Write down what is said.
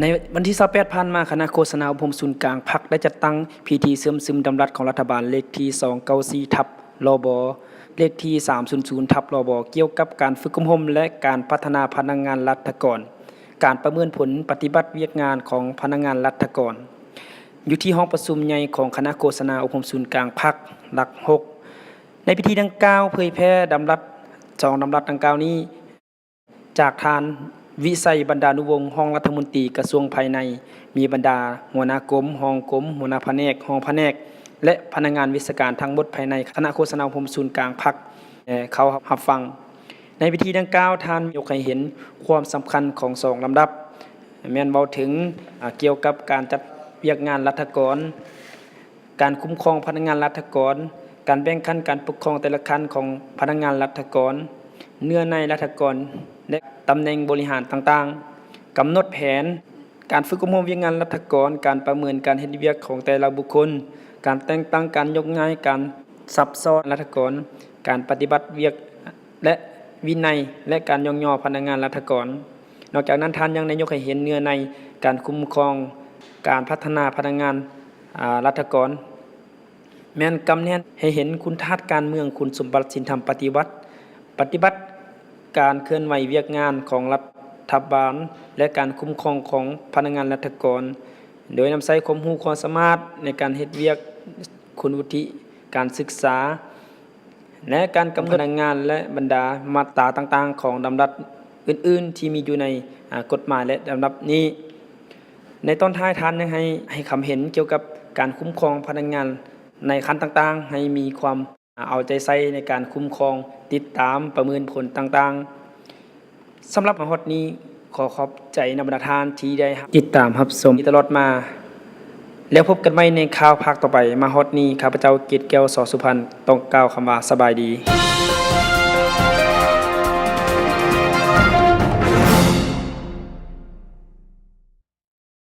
ໃນວັນທີຊາວແປດຜ່ານມາ, ຄະນະໂຄສະນາອົບຮົມສູນກາງພັກໄດ້ຈັດຕັ້ງພິທີເຊື່ອມຊຶມດຳລັດຂອງລັດຖະບານເລກທີສອງເກົ້າສີ່ທັບ ລບ ເລກທີສາມສູນສູນທັບ ລບ ກ່ຽວກັບການຝຶກອົບຮົມ ແລະ ການພັດທະນາພະນັກງານລັດຖະກອນ, ການປະເມີນຜົນປະຕິບັດວຽກງານຂອງພະນັກງານລັດຖະກອນ ຢູ່ທີ່ຫ້ອງປະຊຸມໃຫຍ່ຂອງຄະນະໂຄສະນາອົບຮົມສູນກາງພັກ ຫຼັກຫົກ. ໃນພິທີດັ່ງກ່າວເຜີຍແຜ່ດຳລັດ ສອງດຳລັດດັ່ງກ່າວນີ້ ຈາກທ່ານ ວິໄສ ບັນດານຸວົງ ຮອງລັດຖະມົນຕີກະຊວງພາຍໃນ, ມີບັນດາຫົວໜ້າກົມ, ຮອງກົມ, ຫົວໜ້າພະແນກ, ຮອງພະແນກ ແລະ ພະນັກງານວິຊາການທັງໝົດພາຍໃນຄະນະໂຄສະນາອົບຮົມສູນກາງພັກ ເຂົ້າຮັບຟັງ. ໃນພິທີດັ່ງກ່າວ, ທ່ານຍົກໃຫ້ເຫັນຄວາມສຳຄັນຂອງສອງລຳດັບ, ແມ່ນເວົ້າເຖິງ ອາ ກ່ຽວກັບການຈັດວຽກງານລັດຖະກອນ, ການຄຸ້ມຄອງພະນັກງານລັດຖະກອນ, ການແບ່ງຂັ້ນການປົກຄອງແຕ່ລະຂັ້ນຂອງພະນັກງານລັດຖະກອນ, ເນື້ອໃນລັດຖະກອນ ແລະ ຕຳແໜ່ງບໍລິຫານຕ່າງໆ, ກຳນົດແຜນການຝຶກອົບຮົມວຽກງານລັດຖະກອນ, ການປະເມີນການເຮັດວຽກຂອງແຕ່ລະບຸກຄົນ, ການແຕ່ງຕັ້ງ, ການຍົກຍ້າຍ, ການຊັບຊ້ອນລັດຖະກອນ, ການປະຕິບັດວຽກ ແລະ ວິໄນ ແລະ ການຍ້ອງຍໍພະນັກງານລັດຖະກອນ. ນອກຈາກນັ້ນ, ທ່ານຍັງໄດ້ຍົກໃຫ້ເຫັນເນື້ອໃນການຄຸ້ມຄອງການພັດທະນາພະນັກງານ ອາ ລັດຖະກອນ, ແມ່ນກຳແໜ້ນໃຫ້ເຫັນຄຸນທາດການເມືອງ, ຄຸນສົມບັດສິນທຳປະຕິວັດ, ປະຕິບັດການເຄື່ອນໄຫວວຽກງານຂອງລັດຖະບານ ແລະ ການຄຸ້ມຄອງຂອງພະນັກງານລັດຖະກອນ, ໂດຍນຳໃຊ້ຄວາມຮູ້ຄວາມສາມາດໃນການເຮັດວຽກ, ຄຸນວຸດທິການສຶກສາ ແລະ ການກຳນົດພະນັກງານ ແລະ ບັນດາມາດຕາຕ່າງໆຂອງດຳລັດອື່ນໆທີ່ມີຢູ່ໃນ ອາ ກົດໝາຍ ແລະ ດຳລັດນີ້. ໃນຕອນທ້າຍ, ທ່ານຍັງໃຫ້ ໃຫ້ຄຳເຫັນກ່ຽວກັບການຄຸ້ມຄອງພະນັກງານໃນຂັ້ນຕ່າງໆ ໃຫ້ມີຄວາມ ອາ ເອົາໃຈໃສ່ໃນການຄຸ້ມຄອງ, ຕິດຕາມ, ປະເມີນຜົນຕ່າງໆ. ສຳລັບມາຮອດນີ້, ຂໍຂອບໃຈນຳບັນດາທ່ານທີ່ໄດ້ຕິດຕາມຮັບຊົມຕະຫຼອດມາ. ແລ້ວພົບກັນໃໝ່ໃນຂ່າວພາກຕໍ່ໄປ. ມາຮອດນີ້, ຂ້າພະເຈົ້າ ເກດແກ້ວ ສ ສຸພັນ ຕ້ອງກ່າວຄຳວ່າ ສະບາຍດີ.